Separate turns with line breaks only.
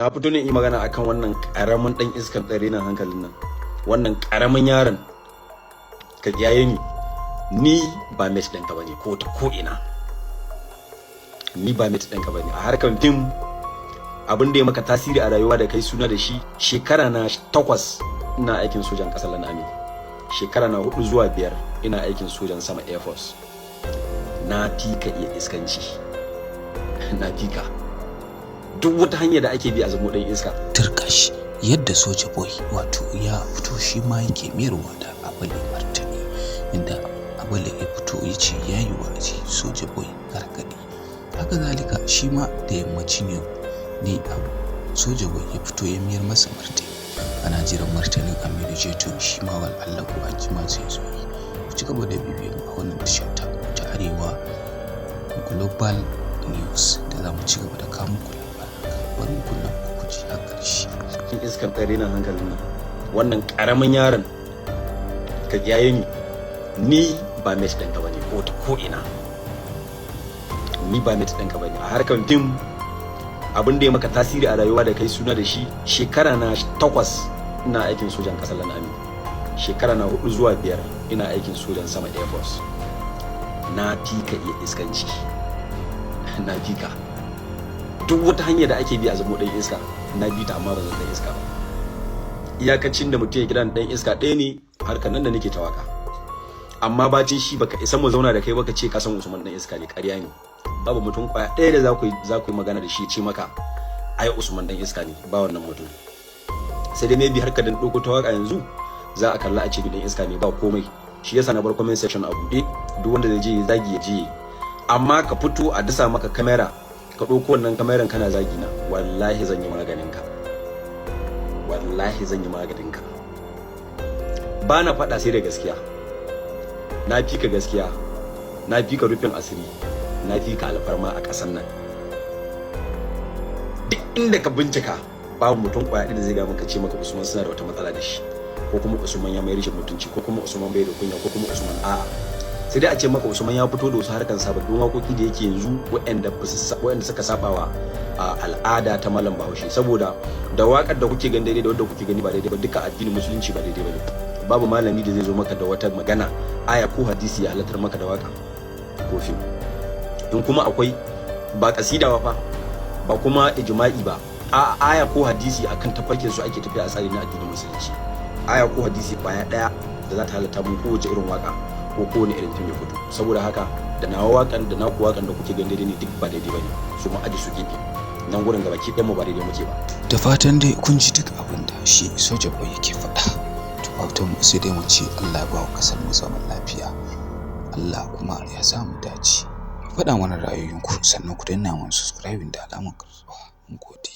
Na fito ne yi magana akan wannan karamin dan iskan ɗare nan hankalin nan, wannan karamin yaron. Ka kiyaye ni, ni ba mate ɗinka bane ko ta ko ina. Ni ba mate ɗinka bane a harkar fim. Abin da ya maka tasiri a rayuwa da kai suna da shi, shekara na 8 ina aikin sojan ƙasar Land Army, shekara na 4 zuwa 5 ina aikin sojan sama, Air Force. Na fi ka iya iskanci, na fi ka duk wata hanya da ake bi a zamo ɗan iska.
Turkash yadda Soja Boy wato ya fito shi ma yake mayarwa da Abale martani, inda Abale ya fito ya ce ya yi wa Soja Boy gargaɗi. Haka zalika shi ma da yammacin yau ne abu Soja Boy ya fito ya mayar masa martani. Ana jiran martanin Aminu Jeto, shi ma wal Allah ko an jima zai zo yi. Ku ci gaba da bibiyar mu a wannan tasha ta ta Arewa Global News da za mu ci gaba da kawo muku labaran. Bari mu kunna ku ji har ƙarshe.
Iskan ɗare nan hankalin nan, wannan karamin yaron. Ka kiyaye ni, ni ba mate ɗinka bane ko ta ko ina. Ni ba mate ɗinka bane a harkar fim. Abin da ya maka tasiri a rayuwa da kai suna da shi, shekara na 8 ina aikin sojan ƙasar Land Army, shekara na 4 zuwa 5 ina aikin sojan sama, Air Force. Na fi ka iya iskanci, na fi ka duk wata hanya da ake bi a zamo ɗan iska. Na bi ta, amma ba zan ɗan iska ba. Iyakacin da mutum ya kira ɗan iska ɗaya ne, harkar nan da nake ta waka. Amma bacin shi, baka isa mu zauna da kai baka ce ka san Usman ɗan iska ne. Ƙarya ne. Babu mutum kwaya ɗaya da za ku yi magana da shi ce maka ai Usman ɗan iska ne. Ba wannan mutum. Sai dai maybe harkar da ɗauko ta waka yanzu za a kalla a ce ɗan iska ne. Ba komai. Shi yasa na bar comment section a buɗe, duk wanda zai je ya zagi ya je. Amma ka fito a dasa maka kamera, ka ɗauko wannan kameran kana zagi na, wallahi zan yi maganin ka, wallahi zan yi maganin ka. Ba na faɗa sai da gaskiya. Na fi ka gaskiya, na fi ka rufin asiri, na fi ka alfarma a ƙasar nan. Duk inda ka bincika, babu mutum ƙwaya da zai ga maka ce maka Usman suna da wata matsala da shi, ko kuma Usman ya mai rashin mutunci, ko kuma Usman bai da kunya, ko kuma Usman, a'a. Sai dai a ce maka Usman ya fito da wasu harkan sababbin waƙoƙi da yake yanzu, waɗanda suka sabawa a al'ada ta malam Bahaushe. Saboda da waƙar da kuke gani daidai da wadda kuke gani ba daidai ba, duka addinin Musulunci ba daidai ba ne. Babu malami da zai zo maka da wata magana, aya ko hadisi, ya halartar maka da waka ko fim. In kuma akwai, ba kasida ba fa, ba kuma ijma'i ba, a aya ko hadisi akan tafarkin su ake tafiya a tsari na addinin Musulunci, aya ko hadisi baya daya da za ta halatta mun kowace irin waka ko kowane irin fim ya fito. Saboda haka, da nawa wakan da naku wakan da kuke gani daidai ne, duk ba daidai bane. Su mu aji su gefe nan gurin, gabaki ɗayan mu ba daidai muke ba.
Da fatan dai kun ji duk abin da shi Soja Boy yake faɗa. To, fatan mu sai dai mu ce Allah ya ba wa kasar mu zaman lafiya, Allah kuma ya sa mu dace. Ku faɗa mana ra'ayoyinku, sannan ku danna mana subscribing da alamar ƙararrawa. Mun gode.